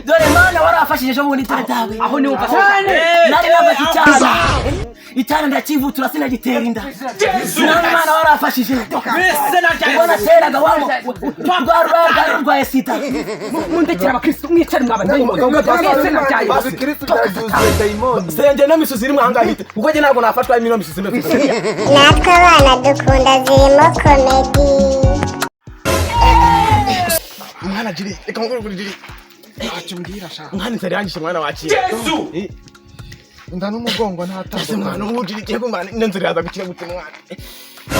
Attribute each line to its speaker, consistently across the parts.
Speaker 1: Dore Mana, warafashije ejo bundi, dore dawe.
Speaker 2: Aho niwumva
Speaker 1: Cyane nari nafashe icyana, icyana ndakivutura, sinagitera inda. Nawe Mana warafashije, ubwo nateraga wamo rwa rwari rurwaye sida.
Speaker 2: Mundekera abakristo, mwicare mwabadayimoni mwese nabyaye.
Speaker 3: Abikristo byabyuzuye dayimoni.
Speaker 4: Senge no misozi iri mwanga hite, kuko njye ntabwo nafatwa imino misozi imeze.
Speaker 5: Natwe abana dukunda zirimo comedy.
Speaker 4: Mwana jiri, reka nkubwire kuri jiri.
Speaker 3: Ntacyo mbwira sha.
Speaker 4: Mwana, inzara yanyishe, mwana wakira.
Speaker 3: Inda n'umugongo.
Speaker 4: Ese
Speaker 3: Ntatandukanye.
Speaker 4: mwana, ubu jiri kiye kumwana ino nzira yaza gukira gute mwana?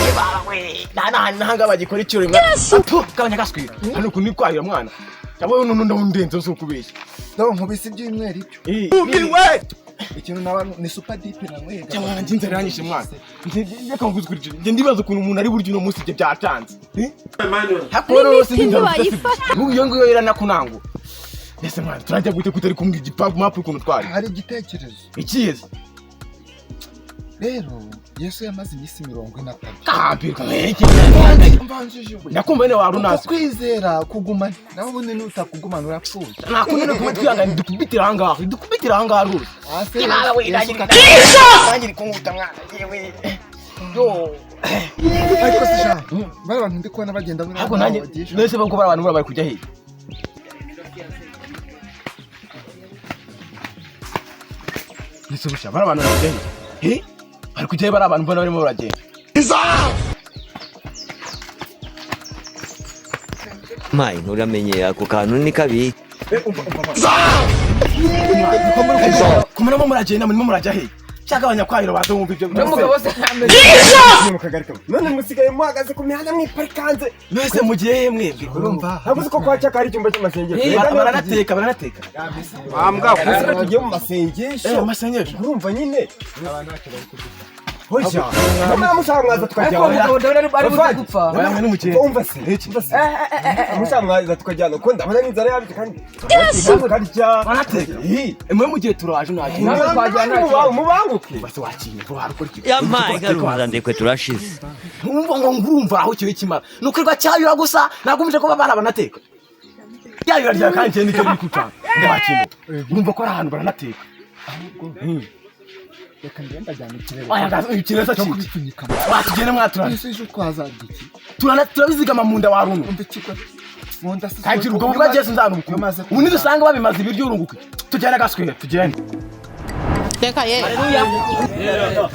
Speaker 4: Yebawe, nta nahanga bagikora ikirori mwana. Atu kabanya gaswira hano ukuntu ni kwahira mwana, cyangwa none ndawundenze, si ukubeshya.
Speaker 3: Dore nkubise ibyumweru ibyo.
Speaker 4: Ubiwe.
Speaker 3: Ikintu naba ni super dip nanywega.
Speaker 4: Cyangwa mwana, njye inzara yanyishe mwana. Reka nkubwire kuri jiri, njye ndibaza ukuntu umuntu ari buryo uno munsi ibyo byatanze. Hakuno rwose
Speaker 6: N'imiti
Speaker 4: n'inzara.
Speaker 6: ntibayifata.
Speaker 4: N'ubu iyo ngiyo iranakunangu. Mbese mwana, turajya gute kutari kumbwira igipangu mapu ukuntu twari?
Speaker 3: Hari igitekerezo.
Speaker 4: Ikizi?
Speaker 3: Rero Yesu yamaze iminsi 43.
Speaker 4: Kahambirwa iki?
Speaker 3: Mbanjije we.
Speaker 4: Ndakumva nyine wari
Speaker 3: Uko
Speaker 4: unazi.
Speaker 3: kwizera kugumana nawe, ubundi nutakugumana urapfuye.
Speaker 4: Nakundi no kuba twihangane, dukubitira ahangaha, dukubitira ahangaha rwose.
Speaker 3: Hasi.
Speaker 4: Yewe we,
Speaker 3: Yesu
Speaker 4: nanjye kunguta mwana, yewe yo.
Speaker 3: Ariko se sha, bari abantu ndi kubona bagenda buriya
Speaker 4: Ariko
Speaker 3: ntaho
Speaker 4: nanjye
Speaker 3: bagiye sha.
Speaker 4: nese bako bari abantu bari kujya hehe? Nese busha bari abantu bari kujya hehe? Eh, bari kujya he? Bari abantu mbona barimo baragenda.
Speaker 7: Mayi, nturamenye ako kantu ni kabi.
Speaker 4: Kumunamo muragenda, murimo murajya hehe? Shaka abanyakwahiro baze bumva ibyo.
Speaker 2: N'umugabo se ameze.
Speaker 8: Mu kagari kamwe none musigaye muhagaze ku mihanda mwiparikanze.
Speaker 4: Mwese mugiye he mwebwe?
Speaker 3: Urumva.
Speaker 8: Ntabwo uzi ko kwa Cyaka hari icyumba cy'amasengesho?
Speaker 4: Baranateka, baranateka.
Speaker 8: Ese tugiye mu masengesho?
Speaker 4: Eh, amasengesho.
Speaker 8: Urumva nyine hoja nyamara mushaka mwaza
Speaker 2: Ariko
Speaker 8: tukajyana.
Speaker 2: uwo mugabo ndabona ari buze gupfa.
Speaker 4: Oya, mwe nimugende.
Speaker 8: Umva se, umva se, mushaka mwaza tukajyana kuko ndabona n'inzara yabyo kandi tukarya.
Speaker 4: Baranateka. Mwe mugiye, turaje nta
Speaker 2: Nawe twajyana nta kibazo.
Speaker 8: Mubanguke.
Speaker 4: Basi wakinye vuba, harukora iki?
Speaker 7: Yampaye inka ndekwe, turashize.
Speaker 4: Nkumva ngo ngurumva aho kibe kimara nukwirwa cyayura gusa, nagumije kuba bana banateka yayura rya kandi cyane nicyo biri kucana ndabakino, urumva ko ari ahantu baranateka.
Speaker 3: Reka ngenda njyana ikirere
Speaker 4: Aya gazo ikireza
Speaker 3: cyo
Speaker 4: cyica.
Speaker 3: kubipfunyika.
Speaker 4: Watugende mwaturana.
Speaker 3: Ese ejo twazarya iki?
Speaker 4: Turana turabizigama mu nda wa runo.
Speaker 3: Umva ikigo mu nda se.
Speaker 4: Kandi ubwo bwa Yesu nzana ubukuru.
Speaker 3: Umaze
Speaker 4: Ubu nidusanga babimaze ibiryo urunguke, tugende gaswera, tugende.
Speaker 6: Reka ye.
Speaker 2: Haleluya.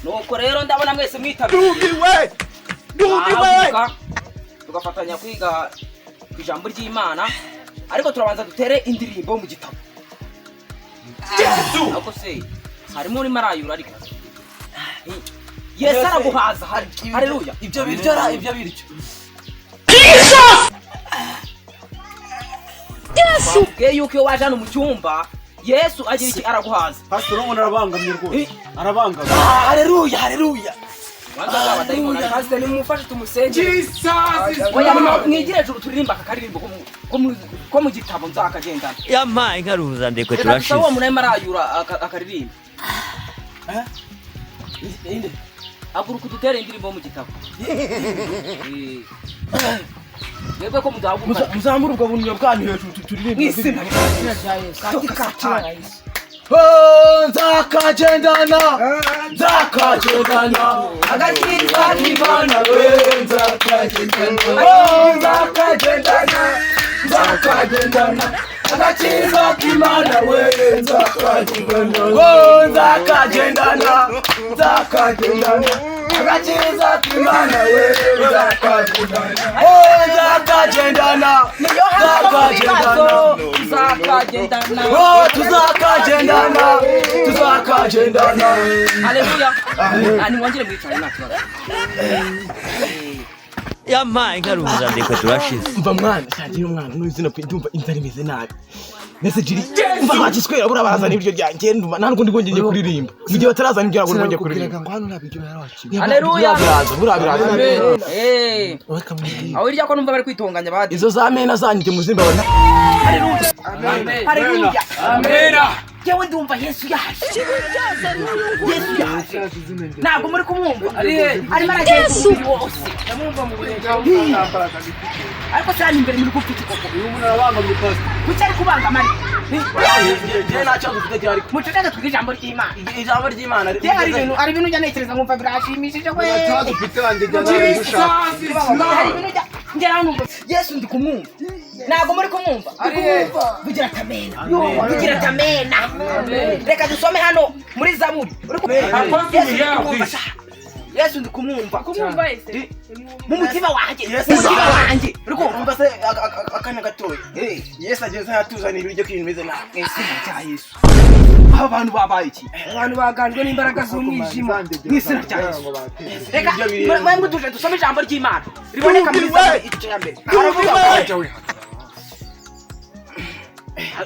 Speaker 2: Nuko rero ndabona mwese mwitabiriye.
Speaker 8: Ndumiwe, ndumiwe.
Speaker 2: Twahaguruka, tugafatanya kwiga ku ijambo ry'Imana, ariko turabanza dutere indirimbo mu gitabo. Ariko se harimo urimo arayura? Ariko Yesu araguhaza. Haleluya.
Speaker 1: Ibyo biryo ra, ibyo biryo.
Speaker 2: Twabwiye yuko iyo waje hano mu cyumba, Yesu agira iki? Araguhaza.
Speaker 8: Pastor, ubona arabangamye rwose, arabangamye.
Speaker 1: Ah, haleluya, haleluya.
Speaker 2: Banza abadayimoni.
Speaker 9: Pastor, nimumufashe tumusengere.
Speaker 2: Oya, mwigire hejuru turirimba aka karirimbo ko mu gitabo nzakagendana.
Speaker 7: Yampaye inka ndekwe,
Speaker 2: Reka dusabe uwo
Speaker 7: turashize.
Speaker 2: muntu arimo arayura akaririmba. Haguruka udutere indirimbo mu gitabo. Eh. Mwebwe ko mudahaguruka?
Speaker 4: Muzamure ubwo bunyo bwanyu hejuru turirimbe.
Speaker 2: Mu izina
Speaker 9: Izina rya Yesu, katika jina la Yesu.
Speaker 4: Oh, nzakagendana, nzakagendana
Speaker 2: Agakiza
Speaker 4: k'Imana we, nzakagendana. Oh, nzakagendana, nzakagendana agakiza k'Imana we, nzakagendana. Oh, nzakagendana, nzakagendana agakiza k'Imana we, nzakagendana. Oh, nzakagendana, nzakagendana.
Speaker 2: Tuzakagendana.
Speaker 4: Oh, tuzakagendana, tuzakagendana.
Speaker 2: Haleluya. Ah, nimwongere mwicare, nta kibazo.
Speaker 7: Yampaye inka ndekwe, turashize.
Speaker 4: Umva mwana, shagira umwana n'izina pe, ndumva inzara imeze nabi. Nese jiri, umva ntagiswera, buriya barazana ibiryo byanjye, ndumva ntabwo ndi bwongeye kuririmba mu gihe batarazana ibyo, ntabwo ndi bwongeye
Speaker 3: Sinakubwiraga
Speaker 4: kuririmba.
Speaker 3: ngo hano nta biryo yari.
Speaker 2: Haleluya.
Speaker 4: Buriya biraza, buriya biraza.
Speaker 2: Eh,
Speaker 3: Reka mbwire.
Speaker 2: aho hirya ko numva bari kwitonganya badi?
Speaker 4: Izo za mena zanyu njye muzimba.
Speaker 2: Haleluya. Yewe, ndumva Yesu yaje, Yesu yaje. Ntabwo muri kumwumva, arimo aragenda umubiri wose.
Speaker 9: Ndamwumva mu birenge.
Speaker 2: Ariko cyane imbere muri gupfa iki koko?
Speaker 10: Uyu muntu arabangamye, pastor.
Speaker 2: Kuki ari kubangama ariko?
Speaker 4: Njye nta kibazo mfite gihari.
Speaker 2: Muceceke, twige ijambo ry'Imana.
Speaker 4: Ijambo ry'Imana.
Speaker 2: Njye hari ibintu njya ntekereza nkumva birashimishije we.
Speaker 3: Nta kibazo ufite, wanjye jya nawe ushaka.
Speaker 2: Hari ibintu njya ngera numva Yesu ndi kumwumva. Ntabwo muri kumwumva? Vugira atamena, vugira atamena. Reka dusome hano muri Zaburi. Yesu ndi kumwumva sha. Yesu ndi kumwumva.
Speaker 9: Kumwumva ese?
Speaker 2: Mu mutima wanjye, mu mutima wanjye, uri kumva?
Speaker 4: Umva se, akanya gatoya. Yesu ageze atuzanira ibiryo ko ibintu bimeze nabi.
Speaker 2: Mu izina rya Yesu, aba bantu babaye iki?
Speaker 9: Abantu baganjwe n'imbaraga z'umwijima.
Speaker 2: Mu izina rya Yesu. Reka mwemwe tuje dusome ijambo ry'Imana riboneka muri Zaburi igice cya mbere. Haravuga ngo,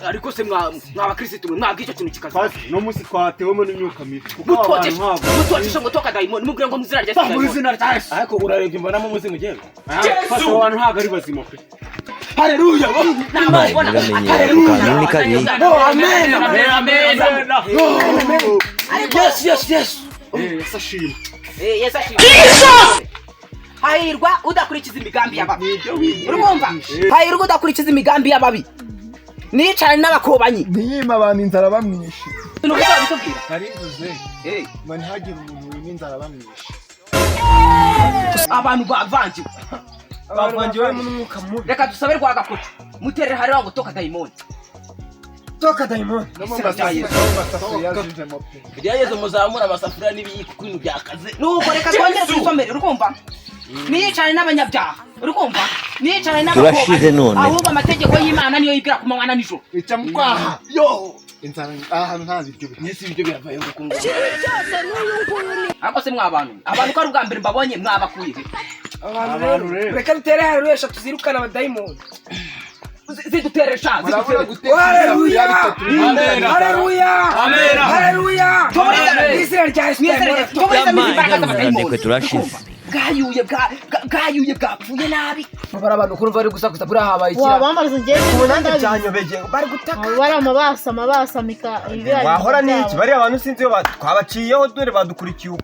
Speaker 2: ariko se mwa bakirisitu mwe, mwabwa icyo kintu kikaza.
Speaker 10: Pastor, no munsi twatewemo n'imyuka mibi kuko aba bantu ntabwo
Speaker 2: Mutoteshe ngo toka dayimoni, mubwire ngo mu izina rya Yesu.
Speaker 10: Mu izina rya Yesu.
Speaker 4: Ariko urarebye mbonamo umuzimu ugenda.
Speaker 10: Pastor, abo bantu ntabwo ari bazima pe.
Speaker 4: Haleluya.
Speaker 7: Yampaye nturamenyera, ako kantu ni kabi.
Speaker 4: Oh, amen, amen, amen. Yes, yes, yes.
Speaker 10: Yesu ashimwe.
Speaker 2: Yesu ashimwe. Hahirwa udakurikiza imigambi y'ababi. Urumva? Hahirwa udakurikiza imigambi y'ababi, nicarane n'abakobanyi.
Speaker 3: Ntiyima abantu inzara bamwishe.
Speaker 2: Ibintu bizabitubwira.
Speaker 3: Narivuze ngo ntihagire umuntu wima inzara bamwishe.
Speaker 2: Abantu bavangiwe.
Speaker 8: Bavangiwe n'umwuka mubi.
Speaker 2: Reka dusabe rwagakoco, muterere hariya ngo toka dayimoni.
Speaker 8: Toka dayimoni.
Speaker 3: No mu masafuriya zinjemo pe.
Speaker 4: Gerageza muzamure amasafuriya n'ibiyiko kuko ibintu byakaze.
Speaker 2: Nuko reka twongere tubisomere. Uri kumva? Niyicarane n'abanyabyaha, uri kumva? Niyicarane
Speaker 7: Turashize
Speaker 2: n'abakobanyi.
Speaker 7: none.
Speaker 2: Ahubwo amategeko y'Imana niyo yibwira ku manywa na nijoro.
Speaker 3: Ica mu kwaha.
Speaker 4: Yo.
Speaker 3: Inzara ahantu nta biryo bihari.
Speaker 4: Yesu, ibiryo biravayo ngo kungu.
Speaker 2: Ariko se mwa bantu, abantu ko ari ubwa mbere mbabonye, mwabakuye he?
Speaker 9: Abantu rero, reka dutere haleluya eshatu zirukana abadayimoni.
Speaker 2: Ziduteresha.
Speaker 3: Murabura
Speaker 2: Zidutere.
Speaker 3: guteka
Speaker 9: Haleluya!
Speaker 3: isafuriya bitatu.
Speaker 9: Haleluya! Haleluya! Mu izina rya Yesu.
Speaker 2: Tuburizamo izi mbaraga
Speaker 7: Yampaye
Speaker 2: z'abadayimoni.
Speaker 7: nturandekwe, turashize.
Speaker 2: Bwayuye bwayuye, bwapfuye nabi.
Speaker 9: Bari abantu kurumva bari gusakuza, buriya habaye ikiraro.
Speaker 6: Wabambariza ngewe.
Speaker 8: Nanjye byanyobeye, bari gutaka.
Speaker 6: Bari amabasa amabasamika.
Speaker 8: Wahora n'iki? Bariya bantu sinzi iyo twabaciyeho, dore badukurikiye uko.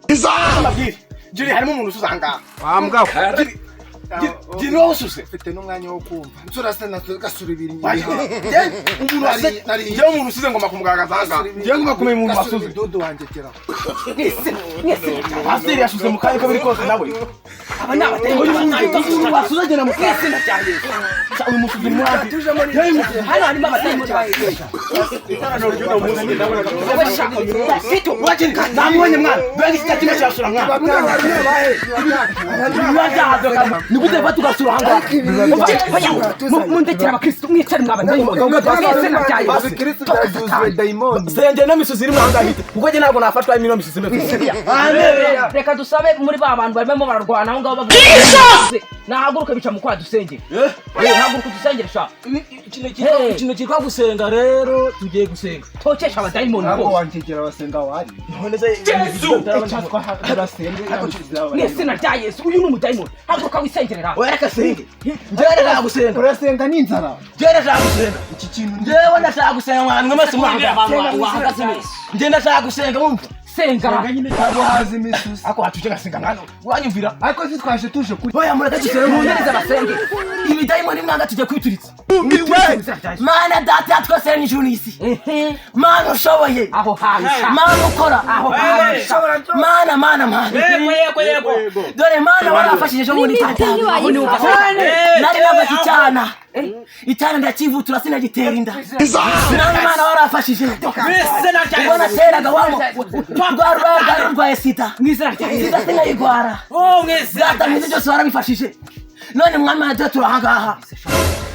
Speaker 4: Mbabwire. Jiri, harimo umuntu usuze ahangaha.
Speaker 10: Wambwa.
Speaker 4: Jiri, Jiri, wowe ususe.
Speaker 3: Mfite n'umwanya wo kumva nsurasa na gasura ibiri.
Speaker 4: Umuntu wasuze. Njyewe umuntu usuze ngomba kumugaragaza ahangaha.
Speaker 10: Njyewe ngomba kumenya umuntu wasuze.
Speaker 3: Dudu wanjye geraho.
Speaker 2: Mwese, mwese.
Speaker 4: Pasiteri yashuze mu kanya ko biri kose nawe.
Speaker 2: Aba ni abadayimoni.
Speaker 4: Uyu muntu wasuze agenda mu
Speaker 2: Mu izina rya Yesu.
Speaker 4: Uyu musuzi mwabi.
Speaker 2: Hano harimo abadayimoni. Wowe sha, Tito.
Speaker 4: Namubonye mwana. Mbega iki kimwe kirasura mwana. Biba byahaze kandi. Ni gute bava tugasura ahangaha?
Speaker 2: Oya, mundekere abakristo, mwicare mwa badayimoni. Mu izina rya Yesu.
Speaker 3: Abakristo byuzuye dayimoni.
Speaker 4: Senge n'imisozi irimo ahangaha hite. Kuko njye ntabwo nafatwa n'ino misozi imeze.
Speaker 2: Reka dusabe muri ba bantu barimo bararwana aho ngaho bavuga, nahaguruke bica mu kwa dusengere. Haguruka udusengere sha.
Speaker 4: Ikintu cyitwa gusenga rero, tugiye gusenga.
Speaker 2: Tokesha abadayimoni
Speaker 3: Ntabwo
Speaker 2: bose.
Speaker 3: wantegera abasenga wari.
Speaker 4: None se
Speaker 2: Yesu!
Speaker 3: Turasenga.
Speaker 2: Mu izina rya Yesu, uyu ni umudayimoni, haguruka wisengerera.
Speaker 4: Oya, reka senge. Njyewe ndashaka gusenga.
Speaker 3: Urasenga n'inzara.
Speaker 4: Njyewe ndashaka gusenga.
Speaker 3: Iki kintu
Speaker 4: Njyewe ndashaka gusenga mwana mwe mwese muhagaze.
Speaker 2: Wahagaze neza.
Speaker 4: Njye ndashaka gusenga wumva.
Speaker 2: Senga.
Speaker 3: nyine ntabwo haza imisusi.
Speaker 4: Ariko watuje ngasenga mwana. Uranyumvira?
Speaker 3: Ariko si twaje tuje kuri.
Speaker 1: Oya, mureke dusere,
Speaker 2: Mungereze abasenge.
Speaker 1: Ibidayimoni mwanga tujya kwituritsa. Mana Data ya twese n'ijuru n'isi, Mana ushoboye,
Speaker 2: Aho hantu sha.
Speaker 1: Mana ukora,
Speaker 2: Aho hantu sha.
Speaker 1: Mana, Mana, Mana.
Speaker 2: Yego, yego, yego.
Speaker 1: Dore Mana warafashije ejo bundi. Nari nafashe icyana, icyana ndakivutura sinagitera inda. Nawe Mana warafashije, ubwo nateraga wamo rwa rwari rurwaye sida.
Speaker 2: Mu izina rya Yesu.
Speaker 1: Sida sinayirwara.
Speaker 2: Oh, mu izina.
Speaker 1: Data mwiza, byose warabifashije. None mwami wa dore turahangaha,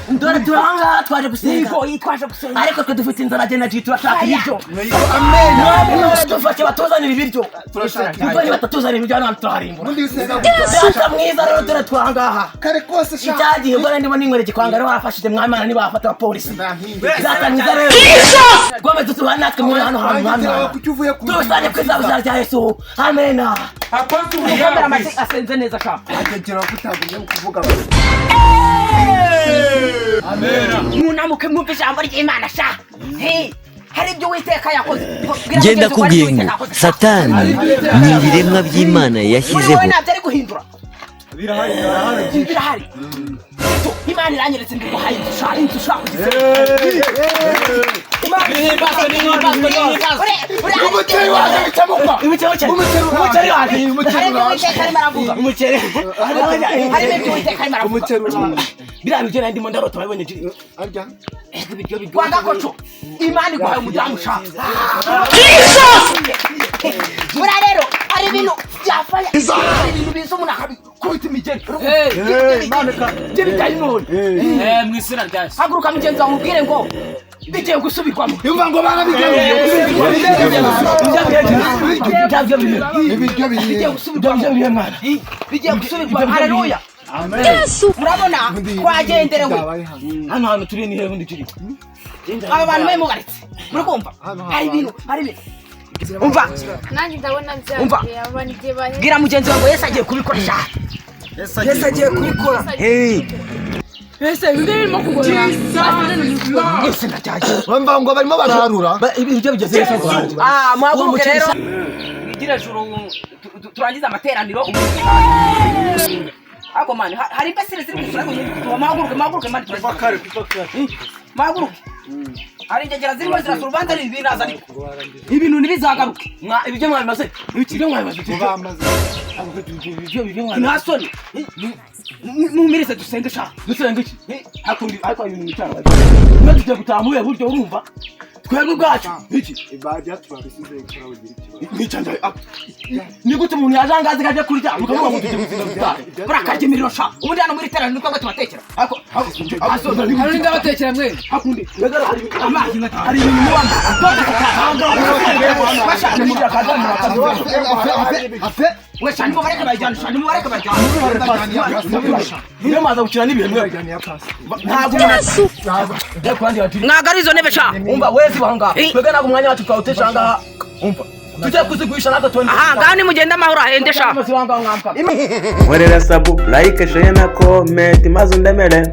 Speaker 1: dore turahangaha, twaje gusenga.
Speaker 2: Yego, yitwaje gusenga.
Speaker 1: Ariko twe dufite inzara, agenda G, turashaka ibiryo. Mwami, dufashe batuzanira ibiryo, kuko nibatatuzanira ibiryo hano hantu turaharimbura.
Speaker 3: Ubundi usenga.
Speaker 1: Data mwiza rero, dore turahangaha.
Speaker 3: Kare kose sha.
Speaker 1: Icyagihe ubwo ndimo ninywera igikwanga rero warafashije mwami Mana, nibafata abapolisi. Data mwiza rero, gomeza tubane natwe muri hano hantu, mwami
Speaker 3: Wanjye
Speaker 1: Mana.
Speaker 3: kuki uvuye ku.
Speaker 1: Tubusane kwiza rya Yesu, amena.
Speaker 2: Mukomere amashyi, asenze neza sha.
Speaker 3: Wanjye kutagumye kuvuga.
Speaker 2: Munamuke mwumve ijambo ry'Imana sha. Hey. Hari ibyo Uwiteka yakoze.
Speaker 7: Ngenda kubwiye ngo Satani ni ibiremwa by'Imana yashyizeho.
Speaker 2: Muri wowe ntabyo ari guhindura. Birahari, birahari. Imana iranyeretse ngo iguhaye inzu ushaka kugisenya.
Speaker 8: Umuceri waje bicamukwa.
Speaker 1: Umuceri waje.
Speaker 2: Hari ibyo Uwiteka arimo aravuga.
Speaker 1: Umuceri.
Speaker 2: Hari ibyo Uwiteka arimo aravuga.
Speaker 1: Biriya biryo nari ndimo ndarota wabibonye jiri.
Speaker 2: Rwagakoco, Imana iguhaye umudamu ushaka. Buriya rero hari ibintu byafaya, hari ibintu biza umuntu akabikubita imigeri by'ibidayimoni.
Speaker 9: Mu izina rya Yesu.
Speaker 2: Haguruka mugenzi wawe umubwire ngo bigiye gusubirwamo.
Speaker 3: Yumva ngo barabigaruye. Ibiryo
Speaker 2: bigiye gusubirwamo, bigiye gusubirwamo. Haleluya. Murabona twagenderewe
Speaker 1: hano hantu turi ni hehe turi.
Speaker 2: Aba bantu bari mubaritse muri kumva hari ibintu, hari ibintu. Umva
Speaker 6: nanjye ndabona byagiye abantu igihe bahe.
Speaker 2: Bwira mugenzi wawe ngo Yesu agiye kubikoresha.
Speaker 9: Yesu agiye kubikora.
Speaker 6: Ese ibyo birimo kugora.
Speaker 2: Yesu ndacyaje.
Speaker 3: Bumva ngo barimo bararura.
Speaker 1: Ibiryo bigeze Yesu.
Speaker 2: Ah, muhaguruke rero. Mwigire juru turangize amateraniro. Ako mani hari imbesire ziri gusura ngo muhaguruke, muhaguruke mani turangize. Muhaguruke. Hari ingegera zirimo zirasura urubanza ni ibinaza ariko. Ibintu ntibizagaruke.
Speaker 1: Ibyo mwabimaze. Ibyo mwabimaze.
Speaker 2: Nta soni. Mumirise dusenge sha.
Speaker 1: Dusenge iki? Hakundi ariko ibintu bitara. Niba tugiye gutaha muri buryo urumva. Twebwe ubwacu iki?
Speaker 8: Ibajya turabisize ikora ugira ikibazo.
Speaker 1: Nicanja. Ni gute umuntu yajangaze kaje kurya mukavuga ngo tugiye gusenga gutaha.
Speaker 2: Burakaje imiriro sha. Ubundi hano muri teraniro niko tubatekera.
Speaker 1: Ariko
Speaker 9: Hari n'indi abatekera mwe.
Speaker 1: Hakundi amazi hari ibintu mubamba. Niyo maza gukina n'ibihe mwe. Ntabwo
Speaker 2: Ntabwo ari izo ntebe sha.
Speaker 1: Umva wezi wanga. Twebwe ntabwo umwanya wacu twawutesha aha ngaha. Umva. Tujye kuzigurisha natwe tundi.
Speaker 2: Aha ngaha nimugende amahoro ahende sha.
Speaker 11: Nkorera sabu like share na comment maze undemere.